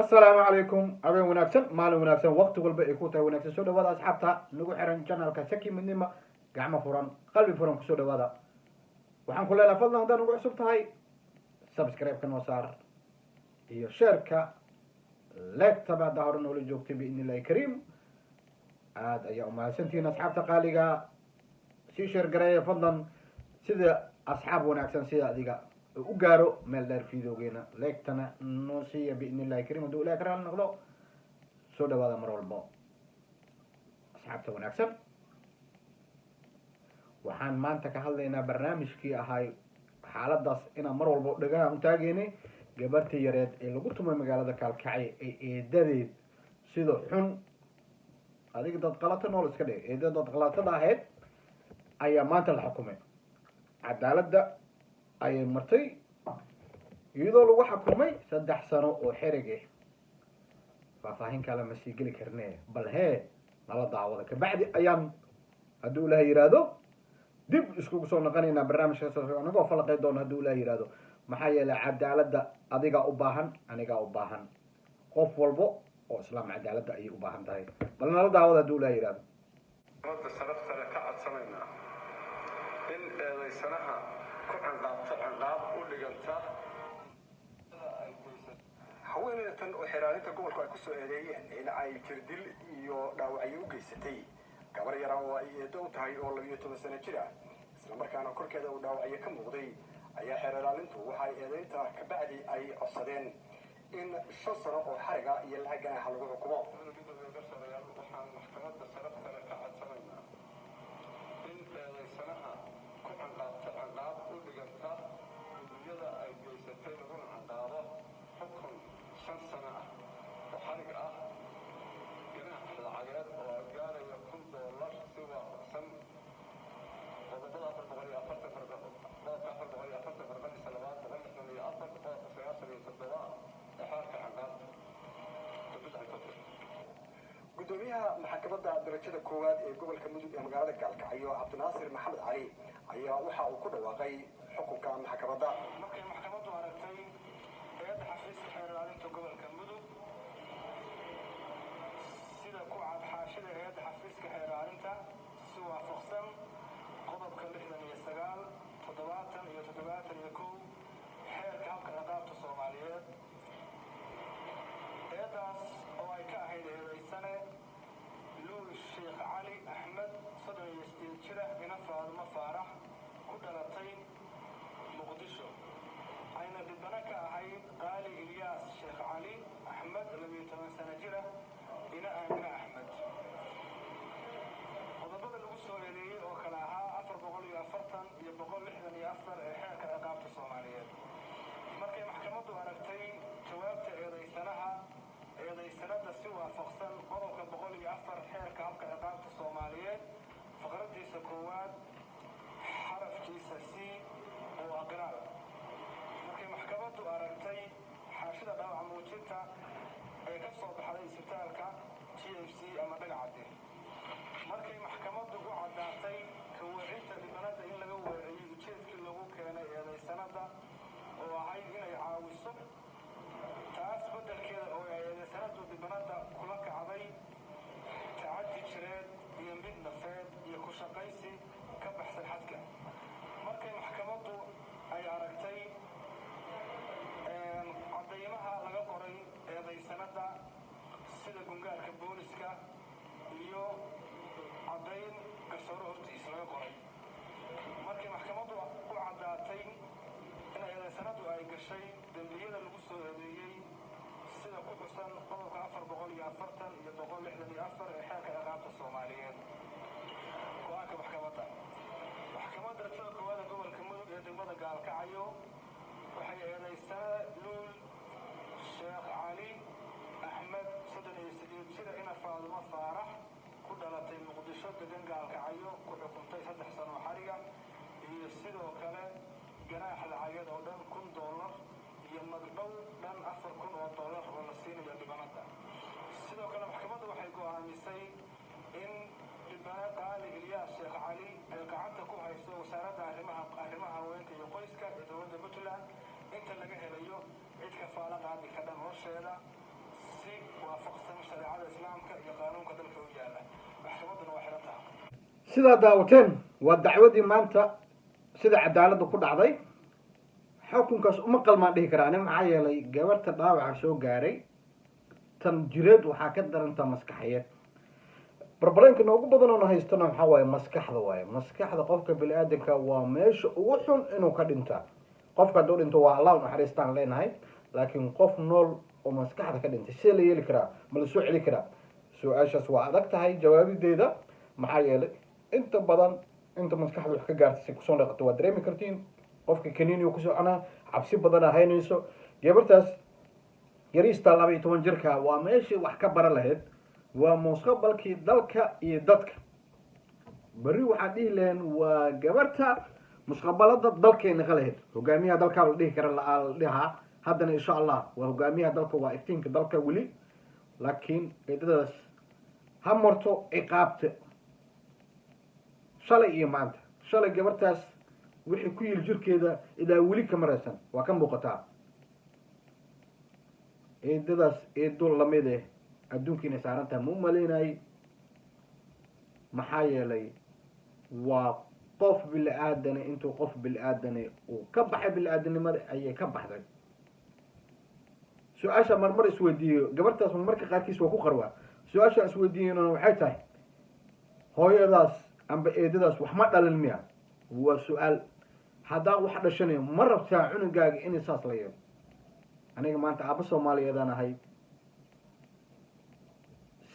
Asalaamu calaykum, habeen wanaagsan, maalin wanaagsan, waqti walba ay ku tahay wanaagsan. Soo dhawaada asxaabta nagu xiran channelka Saki Midnima. Gacmo furan, qalbi furan kusoo dhawaada. Waxaan ku leenahay, fadlan haddaad nagu cusub tahay, subscribe-ka noo saar iyo share-ka, like-taba haddaa hore noola joogtay. Biidni illahi kariim, aada ayaa umahadsantihiin asxaabta qaaliga. Sii share gareeya fadlan, sida asxaab wanaagsan sida adiga u gaaro meel dheer videogeena. Like-tana noo siiya biidni illahi karim, hadduu ilahi ka raali noqdo. Soo dhawaada mar walbo, asxaabta wanaagsan. Waxaan maanta ka hadlaynaa barnaamijkii ahay xaaladaas inaan mar walbo dhagaha u taageynay, gabartii yareed ee lagu tumay magaalada Kaalkacyo ee eedadeed sida xun, adiga dad qalato nool iska dhig, eedada dad qalatada ahayd ayaa maanta la xukumay. Cadaaladda ayay martay, iyadoo lagu xukumay 3 sano oo xerig ah. Faahfaahin kale ma sii geli karne, bal hee nala daawada. Kabacdi ayaan, hadduu ilaah yihahdo, dib iskugu soo noqonaynaa barnaamijkaas, anagoo falaqey doona hadduu ilaah yihahdo. Maxaa yeelay, cadaaladda adigaa u baahan, anigaa u baahan, qof walbo oo islaam cadaaladda ayay u baahan tahay. Bal nala daawada hadduu ilaah yihahdo. Maxkamadda sharafta leh ka codsanaynaa in eedaysanaha ku ciqaabto ciqaab u dhiganta. Haweeneyda tan oo xeeraalinta gobolku ay ku soo eedeeyeen in ay jirdil iyo dhaawacyo u geysatay gabar yara oo ay eedo u tahay oo 12 sano jir ah, islamarkaana korkeeda uu dhaawacyo ka muuqday, ayaa xeer ilaalintu waxay eedeynta kabacdi ay codsadeen in 5 sano oo xariga iyo lacag ganaaxa lagu xukumo. Garsoorayaal, waxaan maxkamadda sharafta leh ka codsanaynaa in eedaysanaha ku ciqaabto ciqaab u dhiganta dembiyada ay geysatay, laguna ciqaabo xukun 5 sano ah oo xarig ah, ganaax lacageed oo gaaraya $1000, si waafaqsan qodobada 440, qodobka 440 farqadiisa labaad, 164, qodobka 97 ee xeerka ciqaabta. Wabillahi tawfiiq. Gudoomiyaha Maxkamadda Darajada Koowaad ee gobolka Mudug ee magaalada Gaalkacyo, Cabdinaasir Maxamed Cali, ayaa waxa uu ku dhawaaqay xukunka maxkamadda. Markay maxkamaddu aragtay eedda xafiiska xeer ilaalinta gobolka Mudug, sida ku cad xaashida eedda xafiiska xeer ilaalinta, si waafaqsan qodobka 69, 70 iyo 71 xeerka habka ciqaabta Soomaaliyeed, eeddaas oo ay ka ahayd eedaysane Luul Sheekh Cali Axmed, 38 jira, ina Faadumo Faarax, ku dhalatay Muqdisho, ayna dhibano ka ahayd Qaali Ilyaas Sheekh Cali Axmed, 12 sano jira, ina Aamine Axmed, qodobada lagu soo eedeeyey oo kale ahaa 440 iyo 164 ee xeerka ciqaabta Soomaaliyeed. Markay maxkamaddu aragtay jawaabta eedaysanaha eedaysanada, si waafaqsan qodobka 104 xeerka habka ciqaabta Soomaaliyeed, faqradiisa koowaad xarafkiisa C oo aqraar. Markay maxkamaddu aragtay xaashida dhaawac muujinta ee ka soo baxday isbitaalka GMC ama Dhagacadde. Markay maxkamaddu u caddaatay ka weecinta dhibanada in laga weeciyey ujeedkii lagu keenay eedaysanada oo ahayd inay caawiso, taas beddelkeeda oo ay eedaysanadu dhibanada kula kacday tacaddi jireed iyo mid nafeed iyo ku shaqaysi ka baxsan xadka. Markay maxkamaddu ay aragtay caddaymaha laga qoray eedaysanada, sida gungaarka booliska iyo caddayn garsoore hortiis laga qoray. Markay maxkamaddu u caddaatay in eedaysanadu ay gashay dembiyada lagu soo eedeeyey, sida ku xusan qodobka 440 iyo 164 ee xeerka ciqaabta Soomaaliyeed. Go-aanka maxkamadda: Maxkamadda Darajada Koowaad ee gobolka Mudug ee degmada Gaalkacyo waxay eedaysanada Luul Sheekh Cali Axmed, 38 jira, ina Faadumo Faarax, ku dhalatay Muqdisho, degan Gaalkacyo, ku xukuntay 3 sano xariga iyo sidoo kale ganaax lacageed oo dhan $1000 iyo magdhow dhan $4000 oo la siinayo dhibanada. Sidoo kale maxkamaddu waxay go'aamisay in dhibane Qaali Ilyaas Sheekh Cali ay gacanta ku hayso Wasaaradda Arrimaha Haweenka iyo Qoyska ee dowladda Puntland inta laga helayo cid kafaalo qaadi ka dhan nolosheeda. Waafaqsan shareecada Islaamka iyo qaanuunka dalka u yaala. Maxkamadduna waa xiran tahay. Sidaa daawateen, waa dacwadii maanta sida cadaaladda ku dhacday. Xukunkaas uma qalmaan dhihi karaa ani, maxaa yeelay gabarta dhaawaca soo gaaray tan jireed waxaa ka darantaa maskaxeed. Barbareenka noogu badan oona haystana waxaa waaye maskaxda. Waaye maskaxda qofka bini-aadanka waa meesha ugu xun inuu ka dhintaa. Qofka hadduu dhinto waa Allah u naxariistaan leenahay, laakiin qof nool oo maskaxda ka dhintay sidee la yeeli karaa? Ma la soo celi karaa? Su-aashaas waa adag tahay jawaabideeda, maxaa yeelay inta badan inta maskaxda wax ka gaartay si kusoo dhaqato waa dareemi kartiin. Qofka kaniiniyu ku soconaa, cabsi badana haynayso. Gabartaas yariista 12 jirka waa meeshii wax ka baran lahayd, waa mustaqbalkii dalka iyo dadka. Berri waxaa dhihi laheen waa gabarta mustaqbalada dalkayna ka lahayd, hogaamiyaha dalkaa la dhihi kara la dhihaa. Haddana insha Allah waa hogaamiyaha dalka, waa iftiinka dalka weli, laakiin eedadaas ha marto ciqaabta shalay iyo maanta. Shalay gabartaas wixii ku yiri jirkeeda ilaa weli kama raysan, waa ka muuqataa. Eedadaas eedo lamid eh adduunka inay saaran tahay ma u malaynayay, maxaa yeelay waa qof bili-aadane. Intuu qof bili-aadane uu ka baxay bili-aadanimada ayay ka baxday. Su-aasha marmar isweydiiyo gabartaas marmarka qaarkiis waa ku qarwaa. Su-aasha isweydiiyona waxay tahay, hooyadaas amba eedadaas wax ma dhalin miya? Waa su-aal. Haddaa wax dhashanayo, ma rabtaa cunugaaga inay saas la yeelo? Aniga maanta aaba Soomaaliyeedaan ahay.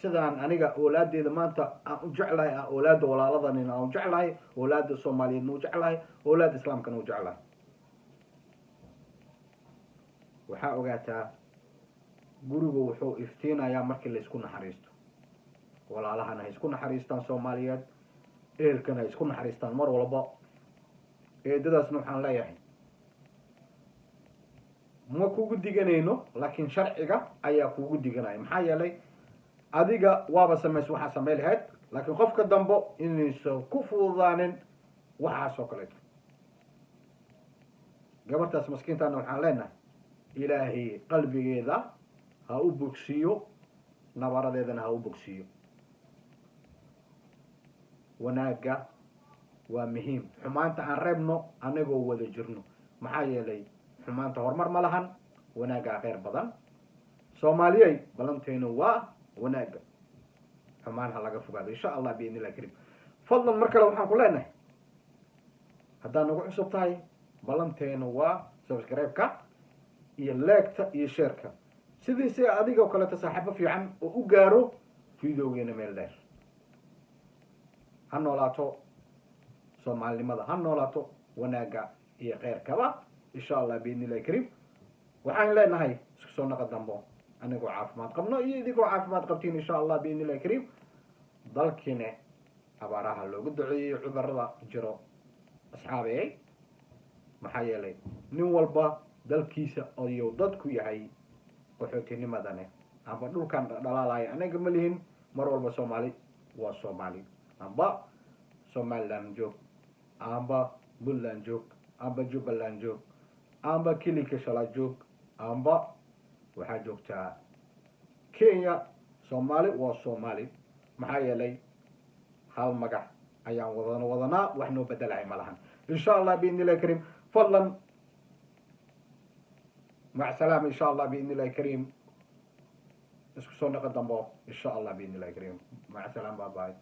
Sidaan aniga oolaadeeda maanta aan u jeclahay, aan oolaada walaaladanina aan u jeclahay, oolaada Soomaaliyeedna u jeclahay, oolaada Islaamkana u jeclahay. Waxaa ogaataa gurigu wuxuu iftiinayaa markii laysku naxariisto. Walaalahana ha isku naxariistaan Soomaaliyeed, ehelkana ha isku naxariistaan mar walba. Eedadaasna waxaan leeyahay, ma kugu diganayno, laakiin sharciga ayaa kugu diganaya, maxaa yeelay adiga waaba samaysa waxaa samay lahayd, laakiin qofka dambo inaysan ku fududaanin waxaas oo kaleeto. Gabartaas maskiintaana waxaan leenahay, Ilaahay qalbigeeda ha u bogsiiyo, nabaradeedana ha u bogsiiyo. Wanaagga waa muhiim, xumaanta aan reebno anagoo wada jirno, maxaa yeelay xumaanta horumar ma lahan, wanaaggaa kheyr badan. Soomaaliyey, balanteynu waa wanaagga, xumaan ha laga fogaado insha Allah biidn illah karim. Fadlan mar kale waxaan ku leenahay, haddaad nagu cusub tahay, ballanteenu waa subscribe-ka iyo like-ta iyo share-ka, sidii si adiga oo kaleeto saaxiibo fiican oo u gaaro videogeena meel dheer. Ha noolaato Soomaalinimada, ha noolaato wanaagga iyo kheyrkaba insha Allah biidn illahi kariim. Waxaan leenahay isku soo naqa dambo anigoo caafimaad qabno iyo idinkoo caafimaad qabtiin insha Allah biidn illahi kariim. Dalkiina abaaraha loogu duceeyey, cudurada jiro asxaabeyey, maxaa yeelay nin walba dalkiisa ayuu dadku yahay. Qaxootinimadane amba dhulkan dhalaalaya anaga ma lihin. Mar walba Soomaali waa Soomaali, amba Somaliland joog, amba Puntland joog, amba Jubbaland joog, amba Kilika Shala joog, amba waxaa joogtaa Kenya, Soomaali waa Soomaali, maxaa yeelay hal magac ayaan wadan wadanaa, wax noo bedelahay ma lahan insha Allah biidn illahi kariim. Fadlan, mac salaama insha Allah biidn illahi kariim. Isku soo naqa dambo insha Allah biidn illahi kariim. Mac salaam, bye bye.